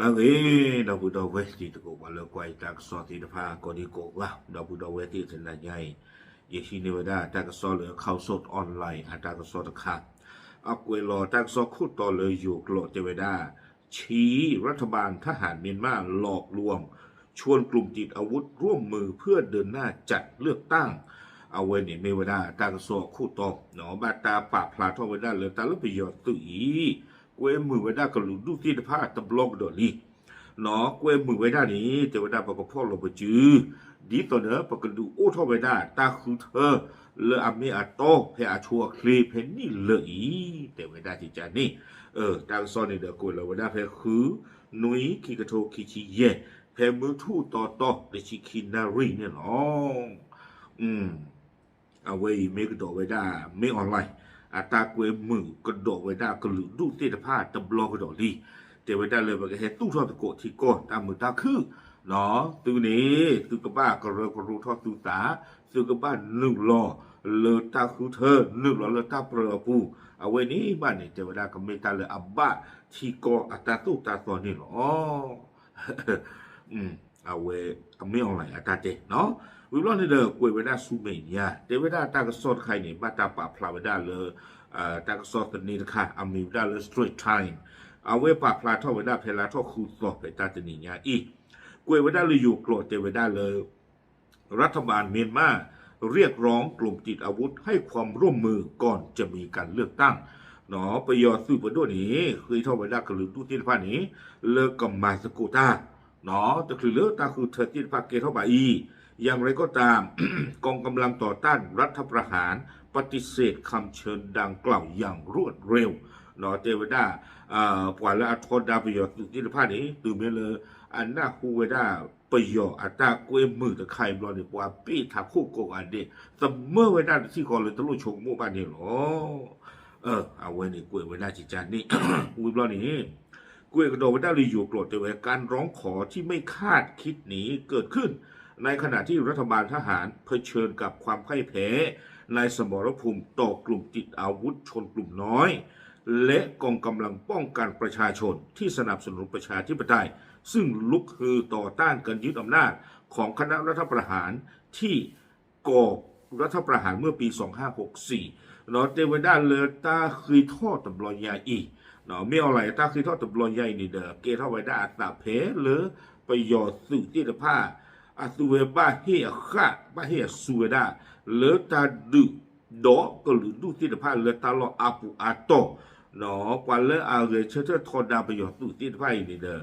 အဂ့ၤ ဒီပုၢ်ဒီဝဲၢ်တံၤသကိး ပှၤလၢကွၢ်ယတၢ်ကစီၣ်သ့ၣ်တဖၣ် ကိးဒံကိးဂၤ ဒီပုၢ်ဒီဝဲၢ်သ့ၣ်တနၤညါအံၤ ယဟံးန့ၢ်ဝဲဒၣ်တၢ်ကစီၣ်လၢ Khaosod Online အတၢ်ကစီၣ်တခါ, အကွဲးလီၤတၢ်ကစီၣ်ခိၣ်တီလၢယိၤကျိာ်တဲဝဲဒၣ် ชี้ รัฐบาลทหารเมียนมาหลอกลวง ชวนกลุ่มติดอาวุธร่วมมือ เพื่อเดินหน้าจัดเลือกตั้ง အဝဲန့ၣ်မ့ၢ်ဝဲဒၣ်တၢ်ကစီၣ်အခိၣ်တီ, ဘၣ်တၢ်ပာ်ဖျါထီၣ်ဝဲဒၣ်လၢတၢ်လၢပယီၤသုးအံၤ ကွဲမုာ်ဝဲဒၣ်ကလုာ်ဒူၣ်သ့ၣ်တဖၣ်တဘျီကဒီးလံ. ကွဲမုာ်ဝဲဒၣ်န့ၣ် တဲဝဲဒၣ်ပကဖီၣ်လီၤပစု, ဒ်သိးဒီးပကဒုးအိၣ်ထီၣ်ဝဲဒၣ်တၢ်ဃုထၢ လၢအမ့ၢ်အတီဖဲအဆိအချ့ဖဲနံၣ်လၢာ်အံၤ တဲဝဲဒၣ်ကကန့ၣ်, တၢ်ကစီၣ်န့ၣ်ဒီးကွဲးလီၤဝဲဒၣ်ဖဲဃု နွံ ခံကထိခံဆံယဲၢ် ဖဲမုၢ်ထူၣ်တီတီ တဆံခံနၣ်ရံၣ်န့ၣ်လီၤ. အဝဲအံၤမ့ၢ်ကဒီးဝဲဒၣ် မင်းအောင်လှိုင် အတၢ်ကွဲမုာ်ကဒီးဝဲဒၣ်ကလုာ်ဒူၣ်သ့ၣ်တဖၣ်တဘျီကဒီးလံ. တဲဝဲဒၣ်လၢပကဟဲသူၣ်ထီၣ်သကိးထံကီၢ်တၢ်မုာ်တၢ်ခုၣ်, သုန့ၣ် သုကဘၣ်ကရၢကရိထီၣ်သုသး, သုကဘၣ်နုာ်လီၤလၢတၢ်ဃုထၢ နုာ်လီၤလၢတၢ်ပြၢအပူၤ, အဝဲန့ၣ်ဘၣ်န့ၣ် တဲဝဲဒၣ်ကမ့ၢ်တၢ်လၢအဘၣ်ထံကီၢ်အတၢ်သိၣ်တၢ်သီန့ၣ်လီၤ. အဝဲ မင်းအောင်လှိုင် အတၢ်တဲ, ဝံၤဘျီန့ၣ်ဒီး ကွဲးဝဲဒၣ်ဆူမဲာ်ညါ တဲဝဲဒၣ်တၢ်ကစီၣ်တခါအံၤန့ၣ် ဘၣ်တၢ်ပာ်ဖျါဝဲဒၣ်လၢ တၢ်ကစီၣ်သန့တခါ အမံၤဝဲဒၣ်လၢ Straits Times အဝဲပာ်ဖျါထီၣ်ဝဲဒၣ်ဖဲလါထီၣ်ဃုသီ ဖဲတၢ်တနံၤညါအံၤ, ကွဲးဝဲဒၣ်လၢယိၤကျိာ်တဲဝဲဒၣ်လၢ รัฐบาลเมียนมาเรียกร้องกลุ่มติดอาวุธให้ความร่วมมือก่อนจะมีการเลือกตั้ง ပယီၤသုးပဒိၣ်န့ၣ် ဃ့ထီၣ်ဝဲဒၣ်ကလုာ်ဒူၣ်သ့ၣ်တဖၣ်န့ၣ် လၢကမၤသကိးတၢ် တချုးလၢတၢ်ဃုထၢသ့ၣ်တဖၣ်ကဲထီၣ်ဘၣ်အံၤ, อย่างไรก็ตาม กองกำลังต่อต้านรัฐประหารปฏิเสธคำเชิญดังกล่าวอย่างรวดเร็ว တဲဝဲဒၣ် ပှၤလၢအထီဒါပယီၤသုးသ့ၣ်တဖၣ်န့ၣ် တုၤမ့ၢ်လၢအနၢ်ဟူဝဲဒၣ် ပယီၤအတၢ်ကွဲမုာ်တခါအံၤဘျီန့ၣ် ပှၤဘ့ၣ်ထးခိၣ်ကိးဂၤဒဲး သမၢဝဲဒၣ်တထံၣ်ဃီလၢတလိၣ်ဆိကမိၣ်ဘၣ်န့ၣ်လီၤ. အဝဲန့ၣ်ကွဲးဝဲဒၣ်ကကန့ၣ် ဝံၤဘျီန့ၣ် ကွဲးကဒီးဝဲဒၣ်လၢယိၤကျိာ်တဲဝဲ การร้องขอที่ไม่คาดคิดนี้เกิดขึ้นในขณะที่รัฐบาลทหารเผชิญกับความพ่ายแพ้ในสมรภูมิต่อกลุ่มติดอาวุธชนกลุ่มน้อย และกองกำลังป้องกันประชาชนที่สนับสนุนประชาธิปไตย ซึ่งลุกฮือต่อต้านการยึดอำนาจของคณะรัฐประหารที่ก่อรัฐประหารเมื่อปีสองห้าหกสี่ တဲဝဲဒၣ်လၢတၢ်ဃ့ထီၣ်တဘျီညါအံၤ, မ့ၢ်အီၤလၢတၢ်ဃ့ထီၣ်တဘျီညါအံၤန့ၣ်ဒီး ကဲထီၣ်ဝဲဒၣ်အသးဖဲလၢပယီၤသုးသ့ၣ်တဖၣ် အသုဝဲဘၣ်ဟ့ၣ်အဃၣ် ဘၣ်ဟ့ၣ်အစူဝဲဒၣ် လၢတၢ်ဒုး ဒီးကလုာ်ဒူၣ်သ့ၣ်တဖၣ်လၢတၢ်လီၢ်အါပူၤအါတီၢ်, ပှၤလၢအဂဲၤဆၢထၢၣ်ထီဒါပယီၤသုးသ့ၣ်တဖၣ်အံၤန့ၣ်ဒီး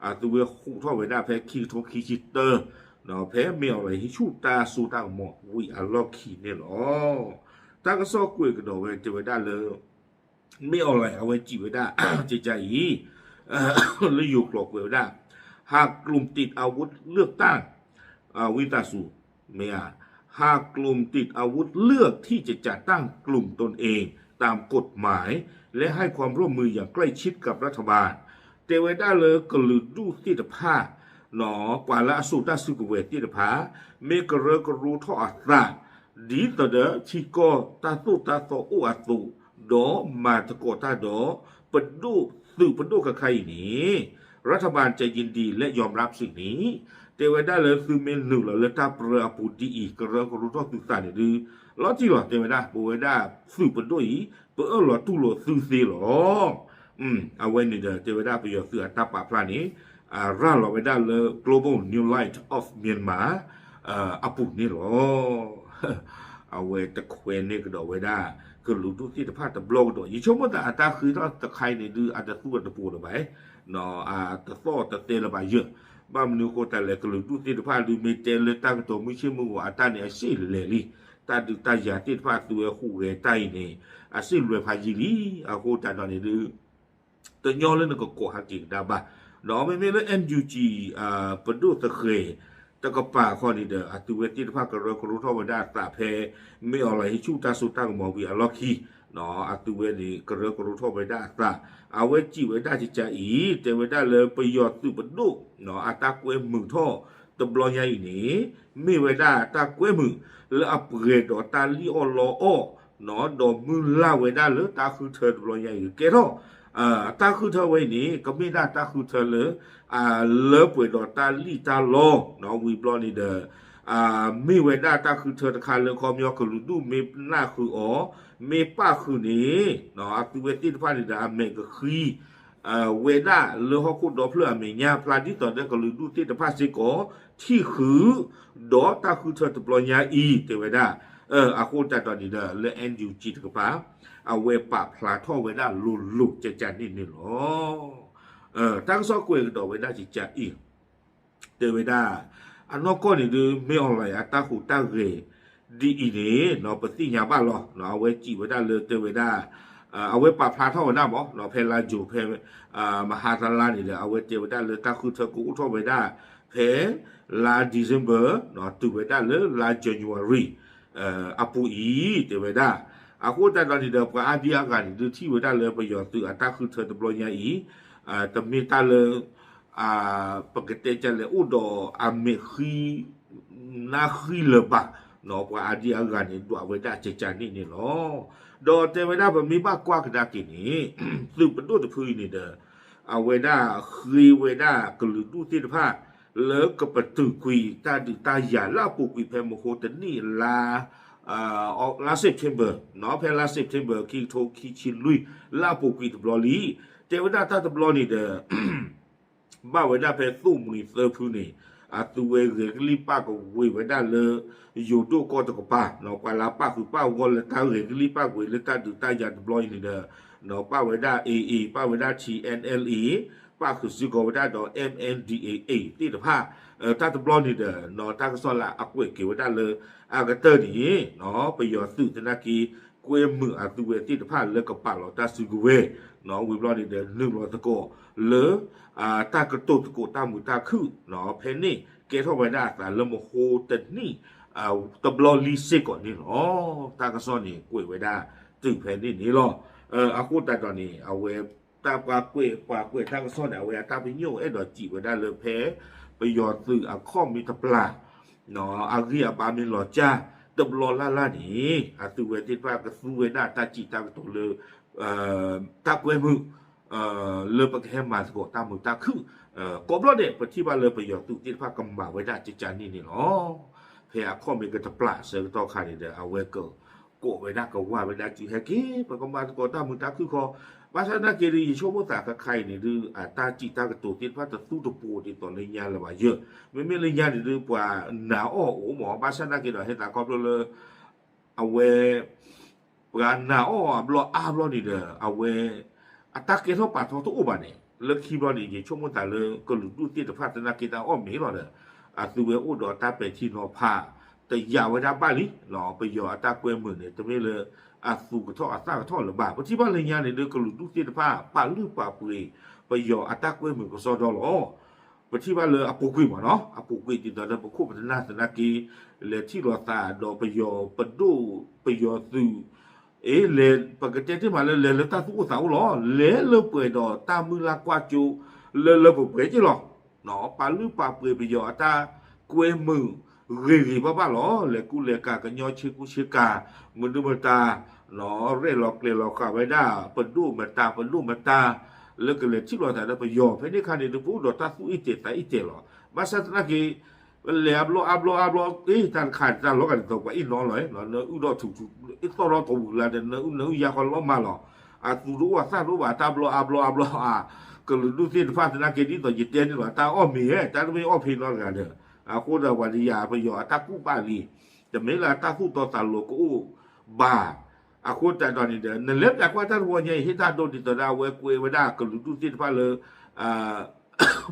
အသုဝဲဃုထီၣ်ဝဲဒၣ်ဖဲခံကထိခံဆံတၢ ဖဲမ့ၢ်အီၤလၢဟံးဆူၣ်တၢ်စိတၢ်ကမီၤဝံၤအလီၢ်ခံန့ၣ်လီၤ. တၢ်ကစီၣ်ကွဲးကဒီးဝဲတဲဝဲဒၣ်လၢ မ့ၢ်အီၤလၢအဝဲစံးဝဲဒၣ် ကကအံၤ လၢယိၤကျိာ်ကွဲးဝဲဒၣ် หากกลุ่มติดอาวุธเลือกตั้ง ဝံသးစူၤ မ့ၢ်ဧါ, หากกลุ่มติดอาวุธเลือกที่จะจัดตั้งกลุ่มตนเองตามกฎหมายและให้ความร่วมมืออย่างใกล้ชิดกับรัฐบาล တဲဝဲဒၣ်လၢကလုာ်ဒူၣ်သ့ၣ်တဖၣ် ပှၤလၢအစိာ်တၢ်စုကဝဲၤသ့ၣ်တဖၣ် မ့ၢ်ကရၢကရိထီၣ်အသး ဒ်သိးဒီးထံကီၢ်တၢ်သိၣ်တၢ်သီအိၣ်အသိး ဒီးမၤသကိးတၢ်ဒီး ပဒိၣ်သုးပဒိၣ်ခဲခါအံၤန့ၣ် รัฐบาลจะยินดีและยอมรับสิ่งนี้ တဲဝဲဒၣ်လၢသုမ့ၢ်နုာ်လီၤလၢတၢ်ပြၢအပူၤဒ်အံၤ ကရၢကရိထီၣ်သုသးန့ၣ်ဒုး လီၤတံၢ်လီၤ တဲဝဲဒၣ် ပဝဲဒၣ်သုးပဒိၣ်အံၤ ပအၢၣ်လီၤတူၢ်လိာ်သုသ့လီၤ. အဝဲန့ၣ်ဒီး တဲဝဲဒၣ်ပယီၤသုးအတၢ်ပာ်ဖျါန့ၣ် ရၤလီၤဝဲဒၣ်လၢ Global New Light of Myanmar အပူၤန့ၣ်လီၤ. အဝဲတခွဲးန့ၢ်ကဒီးဝဲဒၣ် ကလုာ်ဒူၣ်သ့ၣ်တဖၣ်တဘျီကဒီး ယဆိကမိၣ်သးအတၢ်ဃ့ထီၣ်တခါအံၤန့ၣ်ဒုး အတသူၣ်အတပူၤလၢၤဘၣ်, အတသီၣ်တသဲလၢၤဘၣ်ယၢၢ်, ဘၣ်မနုၤအဃိသတးလဲၣ် ကလုာ်ဒူၣ်သ့ၣ်တဖၣ်ဒုးမ့ၢ်တဲလၢတၢ်ကတိၤမုၢ်ဆ့ၣ်မုၢ်ဂီၤအတၢ်န့ၣ် အစ့ၣ်လဲၤလံ, တၢ်ဒုးတၢ်ယၤသ့ၣ်တဖၣ်အသုဝဲဟူးဂဲၤတၢ်အံၤန့ၣ် အစ့ၣ်လွဲၤဖးယံာ်လံ, အဃိသတးဒီးန့ၣ်ဒုး တညီလၢနကကိးဟဲက့ၤကဒါဘၣ်, ဒီးမ့မ့ၢ်လၢ NUG ပဒိၣ်သဃဲၤ တကပၤခီန့ၣ်ဒီး အသုဝဲသ့ၣ်တဖၣ်ကရၢကရိထီၣ်ဝဲဒၣ်အသးဖဲ မ့ၢ်အီၤလၢဟံးဆူၣ်တၢ်စိတၢ်ကမီၤဝံၤအလီၢ်ခံ, အသုဝဲန့ၣ် ကရၢကရိထီၣ်ဝဲဒၣ်အသး, အဝဲစံးဝဲဒၣ်ကကအံၤ တဲဝဲဒၣ်လၢပယီၤသုးပဒိၣ် အတၢ်ကွဲမုာ်ထီၣ်တဘျီညါအံၤန့ၣ် မ့ၢ်ဝဲဒၣ်တၢ်ကွဲမုာ်လၢအပှဲၤဒီးတၢ်လံၣ်အီၣ်လီအီၣ် ဒီးမုၢ်လၢ်ဝဲဒၣ်လၢတၢ်ဃုထၢတဘျီညါအံၤကဲထီၣ် တၢ်ဃုထၢဝဲအံၤန့ၣ် ကမ့ၢ်ဒၣ်တၢ်ဃုထၢလၢ လၢပှဲၤဒီးတၢ်လံၣ်တၢ်လီ ဝံၤဘျီန့ၣ်ဒီး မ့ၢ်ဝဲဒၣ်တၢ်ဃုထၢတခါလၢခီပညီကလုာ်ဒူၣ်မ့ၢ်နၢ်ဃုာ်အီၤ မ့ၢ်ပၣ်ဃုာ်န့ၣ် အသုဝဲသ့ၣ်တဖၣ်န့ၣ်ဒီးအမဲာ်ကဃံ ဝဲဒၣ်လၢဟီၣ်ခိၣ်ဒီဖျၢၣ်အမဲာ်ညါ ဖျါဒ်သိးဒီးကလုာ်ဒူၣ်သ့ၣ်တဖၣ်စ့ၢ်ကီး ထံၣ်ဃုာ် ဒီးတၢ်ဃုထၢတဘျီညါအံၤ တဲဝဲဒၣ် အဃိသတးဒီးန့ၣ်ဒီး လၢ NUG တကပၤ အဝဲပာ်ဖျါထီၣ်ဝဲဒၣ်လိၤလိၤကကန့ၣ်န့ၣ်လီၤ. တၢ်ကစီၣ်ကွဲးကဒီးဝဲဒၣ်ကကအံၤ တဲဝဲဒၣ် အနီၢ်ကီၢ်န့ၣ်ဒုး မ့ၢ်အီၤလၢအတၢ်ဟူးတၢ်ဂဲၤဒ်အံၤန့ၣ် ပသ့ၣ်ညါဘၣ်လီၤ. အဝဲစံးဝဲဒၣ်လၢတဲဝဲဒၣ် အဝဲပာ်ဖျါထီၣ်ဝဲဒၣ်မး ဖဲလါယူၤဖဲ မဟါတလါန့ၣ်ဒီး အဝဲတဲဝဲဒၣ်လၢတၢ်ဃုထၢကအိၣ်ထီၣ်ဝဲဒၣ် ဖဲလါ December တုၤဝဲဒၣ်လၢလါ January အပူၤအံၤ တဲဝဲဒၣ်. အဃိသတးဒီးန့ၣ်ဒီး ပှၤအါဒံအါဂၤန့ၣ်ဒုးထံၣ်ဝဲဒၣ်လၢပယီၤသုးအတၢ်ဃုထၢတဘျီညါအံၤ တမ့ၢ်တၢ်လၢ ပကတဲကလဲၣ်အိၣ်ဒီးအမဲာ်ဃံ နၢ်ဃံလၢၤဘၣ် ပှၤအါဒံအါဂၤန့ၣ် ဒွးဝဲဒၣ်ကကန့ၣ်န့ၣ်လီၤ. ဒီးတဲဝဲဒၣ်ပမ့ၢ်ဘၣ်ကွၢ်ကဒါက့ၤန့ၣ် သုးပဒိၣ်တဖုအံၤန့ၣ်ဒီး အဝဲဒၣ်ဃ့ဝဲဒၣ်ကလုာ်ဒူၣ်သ့ၣ်တဖၣ် လၢကပတုာ်ကွံာ်တၢ်ဒုးတၢ်ယၤလၢအပူၤကွံာ်ဖဲမဟိတနံၣ်လါ လါ September ဖဲလါ September ခံကထိခံဆံလွံၢ် လၢအပူၤကွံာ်တဘျီလံ. တဲဝဲဒၣ်တၢ်တဘျီန့ၣ်ဒီး ဘၣ်ဝဲဒၣ်ဖဲသိၣ်မှံၤသၢဖုန့ၣ် အသုဝဲဂဲၤကလံၣ်ပာ်ကဝ့ၤဝဲဒၣ်လၢ ယိၤဒိၣ်ကီၢ်တကပၤ ပှၤလၢပာ်ဃုာ်ပာ်ဂီၢ်လၢတၢ်ဂဲၤကလံၣ်ပာ်ကဝ့ၤလၢတၢ်ဒုးတၢ်ယၤတဘျီအံၤန့ၣ်ဒီး ပာ်ဝဲဒၣ် AA ပာ်ဝဲဒၣ် TNLA ပာ်ဃုာ်စ့ၢ်ကီးဝဲဒၣ်ဒီး MNDAA သ့ၣ်တဖၣ် တၢ်တဘျီန့ၣ်ဒီး တၢ်ကစီၣ်လၢအကွဲးက့ၤဝဲဒၣ်လၢ အကတၢၢ်န့ၣ် ပယီၤသုးသနာ်က့ ကွဲမုာ်အသုဝဲသ့ၣ်တဖၣ်လၢကပာ်လီၤတၢ်စုကဝဲၤ ဝံၤဘျီန့ၣ်ဒီး နုာ်လီၤသကိးလၢ တၢ်ကတိၤသကိးတၢ်မုာ်တၢ်ခုၣ် ဖဲန့ၣ်ကဲထီၣ်ဝဲဒၣ်အသးလၢမဟိတနံၣ် တဘျီလံစ့ၢ်ကီးန့ၣ်လီၤ. တၢ်ကစီၣ်န့ၣ်ကွဲးဝဲဒၣ်တုၤဖဲန့ၣ်န့ၣ်လီၤ. အဃိသတးဒီးန့ၣ် အဝဲ တၢ်ပှၤကွဲးပှၤကွဲးတၢ်ကစီၣ်န့ၣ် အဝဲအတၢ်ပညိၣ်အဲၣ်ဒိးစံးဝဲဒၣ်လၢဖဲ ပယီၤသုးအခီၣ်မ့ၢ်တပျၢ် အဂံၢ်အဘါမ့ၢ်လီၤစၢ် တဘျီလၢ်လၢ်န့ၣ် အသုဝဲသ့ၣ်တဖၣ်ကသူဝဲဒၣ်တၢ်စံးတၢ်ကတိၤလၢ တၢ်ကွဲမုာ် လၢပကဟဲမၤသကိးတၢ်မုာ်တၢ်ခုၣ် ကိးဘျီဒဲး ပထံၣ်ဘၣ်လၢပယီၤသုးသ့ၣ်တဖၣ်ကမၤဝဲဒၣ်ကကန့ၣ်န့ၣ်လီၤ. ဖဲအခီၣ်မ့ၢ်ကတပျၢ်အဆၢကတီၢ်ခါန့ၣ်ဒီး အဝဲကကိးဝဲဒၣ်ကဝၢ်ဝဲဒၣ်စုဟဲက့ၤ ပကမၤသကိးတၢ်မုာ်တၢ်ခုၣ်ခီ ဘၣ်ဆၣ်သနာ်က့ဒီး ယဆိကမိၣ်သးခဲခါအံၤန့ၣ်ဒုး အတၢ်စံးတၢ်ကတိၤသ့ၣ်တဖၣ်တသူတပိၤဒ်သိးလၢညါလၢၤဘၣ်ယၢ်, မ့မ့ၢ်လၢညါန့ၣ်ဒုး ပှၤနာ်အီၣ်အိၣ်မး ဘၣ်ဆၣ်သနာ်က့ဒီး ဟဲသးခီဖျိလၢ အဝဲ ပှၤနာ်အီၣ်အဘျီအါဘျီန့ၣ်ဒီး အဝဲ အတၢ်ကဲထီၣ်ပာ်ထီၣ်တအိၣ်ဘၣ်န့ၣ် လၢခံဘျီန့ၣ် ယဆိကမိၣ်သးလၢကလုာ်ဒူၣ်သ့ၣ်တဖၣ်သနာ်က့တၢ်အီၣ်မ့ၤလီၤဒီး အသုဝဲအိၣ်ဒီးတၢ်ပဲာ်ထံနီၤဖး တယာ်ဝဲဒၣ်ဘၣ်လံ ပယီၤအတၢ်ကွဲမုာ်န့ၣ် တမ့ၢ်လၢအသူကထီၣ်အသၣ်ကထီၣ်လၢၤဘၣ်. ပထံၣ်ဘၣ်လၢညါန့ၣ်ဒုး ကလုာ်ဒူၣ်သ့ၣ်တဖၣ်ပာ်လုၢ်ပာ်ပှ့ၤ ပယီၤအတၢ်ကွဲမုာ်ကစီဒီလီၤ. ပထံၣ်ဘၣ်လၢအပူၤကွံာ်မးနီၤ အပူၤကွံာ်ဒ်သိးဒီးပခိၣ်ပနၢ်သနာ်က့ လဲၤထံၣ်လိာ်သးဒီးပယီၤပဒိၣ် ပယီၤသုး အ့ လဲၤ ပကတဲတ့ၢ်မးလၢလဲၤလၢတၢ်သူၣ်အိၣ်သးအိၣ်လီၤ. လဲၤလၢပှဲၤဒီးတၢ်မုၢ်လၢ်ကွၢ်စိ လၢလၢပှဲၤပှဲၤက့လီၤ. ပာ်လုၢ်ပာ်ပှ့ၤပယီၤအတၢ်ကွဲမုာ်ဂ့ၤဂ့ၤဘၣ်ဘၣ်လီၤ. လဲၤကူလဲၤကၤကညီဆ့ကူဆ့ကၤ မနုၤမတၤ ရဲၣ်လီၤကျဲၤလီၤဃာ်ဝဲဒၣ် ပဒိၣ်မတၤ ပဒိၣ်မတၤ လၢကလဲၤထံၣ်လိာ်သးဒီးပယီၤ ဖဲန့ၣ်အခါန့ၣ် ဒုးပအိၣ်ဒီးတၢ်သူၣ်အ့ၣ်တဲာ်သးအ့ၣ်တဲာ်လီၤ. ဘၣ်ဆၣ်သနာ်က့ လဲၤအဘျီအါဘျီအါဘျီ အ့ တၢ်တခါန့ၣ် တၢ်လီၤဂာ်ဒ်သိးပှၤအ့ၣ်နီလီၤ နအုၣ်ဒီးထူၣ်ထူၣ် အ့ၣ်သီၣ်ထီၣ်ထီၣ်ဝံၤလၢဒီး နအုၣ်နအုၣ်ယါခီလီၤမးလီၤ. အသူတအိၣ်အသၣ်တအိၣ်ဘၣ် တၢ်ဘျီအါဘျီအါဘျီဧါ ကလုာ်ဒူၣ်သ့ၣ်တဖၣ်သနာ်က့ဒ်သိးယတဲန့ၣ်လီၤ တၢ်အီၣ်မ့ၤဧါ တၢ်တမ့ၢ်အီၣ်ဖံးနီတဂၤဒီး အဃိဒီးပှၤတယာ်ပယီၤအတၢ်ကူၣ်ဘၣ်လံ တမ့ၢ်လၢအတၢ်သူၣ်တီသးလိၤကအိၣ်ဘၣ်. အဃိသတးဒီးန့ၣ်ဒီး နလဲၤပျးကွၢ်တၢ်တဝီညါအံၤ ဟ့ၣ်တၢ်ဒိဒ်သိးဒီးအဝဲကွဲးဝဲဒၣ်ကလုာ်ဒူၣ်သ့ၣ်တဖၣ်လၢ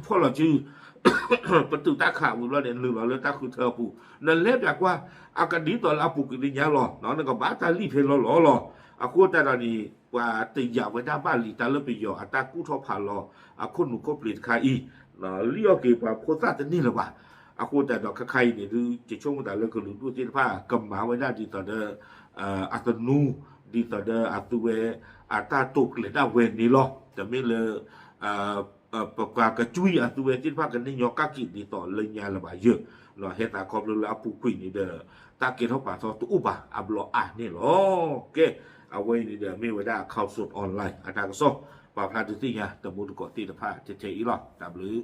ဖီၣ်လီၤစု ပတုာ်တၢ်ခးဝံၤဘျီန့ၣ် နုာ်လီၤလၢတၢ်ဃုထၢအပူၤ နလဲၤပျးကွၢ် အကဒ်သိးလၢအပူၤကွံာ်လၢညါလီၤ နကဘၣ်တၢ်လံၣ်ဖဲလီၤလီၤလီၤ. အဃိသတးဒီးန့ၣ် ပှၤတယာ်ဝဲဒၣ်ဘၣ်လံ တၢ်လၢပယီၤအတၢ်ကူၣ်ထီၣ်ဖးလီၤ အခိၣ်နူာ်ခိၣ်ပျ့ၤတခါအံၤ လံၣ်အီၣ်က့ၤပှၤဖိသၣ်တန့ၢ်လၢၤဘၣ်. အဃိသတးဒီးခဲခါအံၤန့ၣ်ဒုး ယဆိကမိၣ်သးလၢကလုာ်ဒူၣ်သ့ၣ်တဖၣ် ကမၤဝဲဒၣ်ဒ်သိးဒီး အသနူ ဒ်သိးဒီးအသုဝဲ အတၢ်တိာ်ကျဲၤဒၣ်ဝဲန့ၣ်လီၤ. တမ့ၢ်လၢ ပပှၤကကွံအသုဝဲသ့ၣ်တဖၣ်ကန့ၢ်ညီကၣ်က့ၤဒ်သိးလၢညါလၢၤဘၣ်ယၢ်, ဟဲသးခီဖျိလၢအပူၤကွံာ်န့ၣ်ဒီး တၢ်ကဲထီၣ်ပာ်ထီၣ်တအိၣ်ဘၣ်အဘျီအါန့ၣ်လီၤ. ကဲ, အဝဲအံၤန့ၣ်ဒီး မ့ၢ်ဝဲဒၣ် Khaosod Online အတၢ်ကစီၣ် ပာ်ဖျါဒုးသ့ၣ်ညါတံၤသကိးသ့ၣ်တဖၣ်ထဲထဲအံၤလီၤ. တၢ်ဘျုး